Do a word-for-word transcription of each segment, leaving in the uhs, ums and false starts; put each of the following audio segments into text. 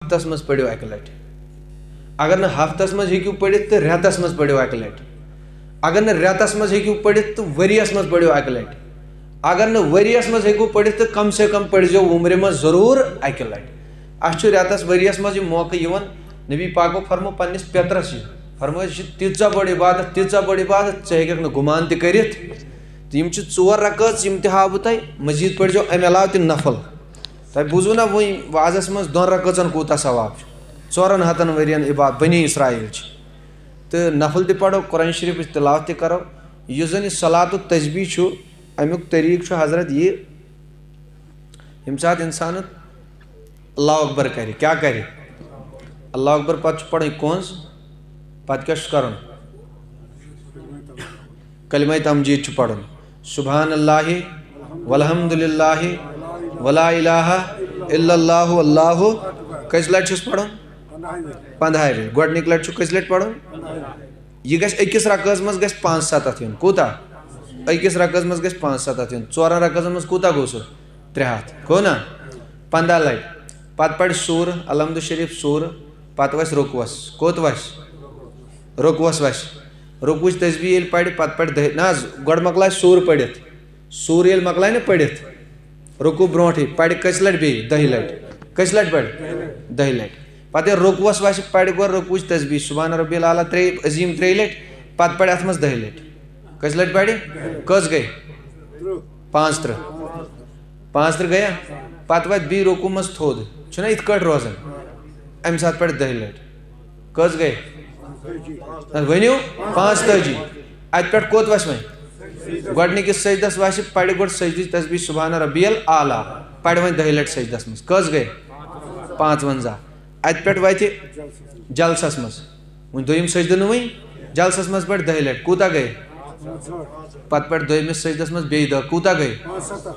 ہفتس منٛز پٔرِو اَکہِ لٹہِ۔ اگر نہٕ ہفتس منٛز ہیٚکِو پٔرِتھ تہٕ رٮ۪تس منٛز پٔرِو اَکہِ لٹہِ۔ اگر نہٕ رٮ۪تس منٛز ہیٚکِو پٔرِتھ تہٕ ؤریَس منٛز پٔرِو اَکہِ لٹہِ۔ اگر نہٕ ؤریَس منٛز ہیٚکِو پٔرِتھ تہٕ کم سے کم پٔرۍزیو وُمرِ منٛز ضروٗر اَکہِ لٹہِ۔ اَسہِ چھُ رٮ۪تس ؤریَس منٛز یہِ موقعہٕ یِوان، نبی پاکو فرمو پننِس پیٚترس یہِ، فرمٲیو، یہِ چھِ تیٖژاہ بٔڑ عبادت، تیٖژاہ بٔڑ عبادت، ژٕ ہیٚککھ نہٕ گُمان تہِ کٔرِتھ۔ تہٕ یِم چھِ ژور رکٲژ، یِم تہِ ہاوٕ بہٕ تۄہہِ، مزیٖد پٔرۍزیو اَمہِ علاوٕ تہِ نفل۔ تۄہہِ بوٗزوٕ نا وۄنۍ وعظس منٛز دۄن رکٲژن کوٗتاہ ثواب چھُ؟ ژورن ہتن ؤرین عبادت بنی اسرائیل چھِ۔ تہٕ نفل تہِ پرو، قرآن شریفٕچ تلاوت تہِ کرو۔ یُس زن یہِ صلات التسبیح چھُ، امیُک طریٖقہٕ چھُ حضرت یہِ، ییٚمہِ ساتہٕ انسان اللہ اکبر کرِ، کیٛاہ کرِ؟ اللہ اکبر پتہٕ چھُ پرٕنۍ کۄنٛز، پتہٕ کیٛاہ چھُس کرُن؟ کلمہ تمجید چھُ پرُن۔ سبحان اللہ والحمد للہ ولا الہ الا اللہ، اللہ۔ کٔژِ لٹہِ چھُس پرُن؟ پنٛداہہِ لٹہِ۔ گۄڈٕنِکہِ لٹہِ چھُ کٔژِ لٹہِ پرُن؟ یہِ گژھِ أکِس رکعس منٛز گژھِ پانٛژھ ستتھ یُن۔ کوٗتاہ؟ أکِس رکعس منٛز گژھِ پانٛژھ ستتھ یُن۔ ژورن رکعن منٛز کوٗتاہ گوٚو سُہ؟ ترٛےٚ ہتھ۔ گوٚو نا؟ پنٛداہ لٹہِ۔ پتہٕ پرِ سورٕ، الحمد شریف سورٕ، پتہٕ وسہِ رکوعس۔ کوٚت وسہِ؟ رکوعس وسہِ۔ رکوعٕچ تسبیح ییٚلہِ پرِ، پتہٕ پرِ دٔہہِ، نہ حظ، گۄڈٕ مۄکلایہِ سورٕ پٔرِتھ۔ سورٕ ییٚلہِ مۄکلایہِ نہ پٔرِتھ، رکوع برونٹھٕے پرِ کٔژِ لٹہِ بیٚیہِ؟ دَہہِ لٹہِ۔ کٔژِ لٹہِ پرِ؟ دَہہِ لٹہِ۔ پتہٕ ییٚلہِ رکوعس وسہِ، پرِ گۄڈٕ رکوعٕچ تسبیح، سبحان ربی الاعلیٰ ترٛے، عظیم ترٛیٚیہِ لٹہِ، پتہٕ پرِ اتھ منٛز دَہہِ لٹہِ۔ کٔژِ لٹہِ پرِ؟ کٔژ گٔے؟ پانٛژھ ترٕٛہ۔ پانٛژھ ترٕٛہ گٔیا؟ پتہٕ وتہِ بیٚیہِ رکوع منٛز تھوٚد۔ چھُنہ یِتھ کٲٹھۍ روزان؟ امہِ ساتہٕ پرِ دَہہِ لٹہِ۔ کٔژ گٔے؟ نہ، ؤنِو، پانٛژتٲجی۔ اتہِ پٮ۪ٹھ کوٚت وسہِ وۄنۍ؟ گۄڈٕنِکِس سجدس وسہِ، پرِ گۄڈٕ سجدٕچ تسبیح سبحان ربی الاعلیٰ، پرِ وۄنۍ دَہہِ لٹہِ سجدس منٛز۔ کٔژ گٔے؟ پانٛژونزاہ۔ اتہِ پٮ۪ٹھ وتہِ جلسس منٛز۔ وۄنۍ دوٚیِم سجدٕ نہٕ وۄنۍ، جلسس منٛز پرِ دَہہِ لٹہِ۔ کوٗتاہ گٔے؟ پتہٕ پرِ دوٚیمِس سجدس منٛز بیٚیہِ دَہ۔ کوٗتاہ گٔے؟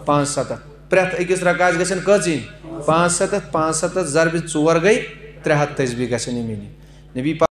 پانٛژھ ستتھ۔ پرٛٮ۪تھ أکِس رکعس گژھن کٔژ یِنۍ؟ پانٛژھ ستتھ۔ پانٛژھ ستتھ ضربِ ژور گٔے ترٛےٚ ہتھ تسبیح گژھن یِم یِنہِ۔ نبی پاک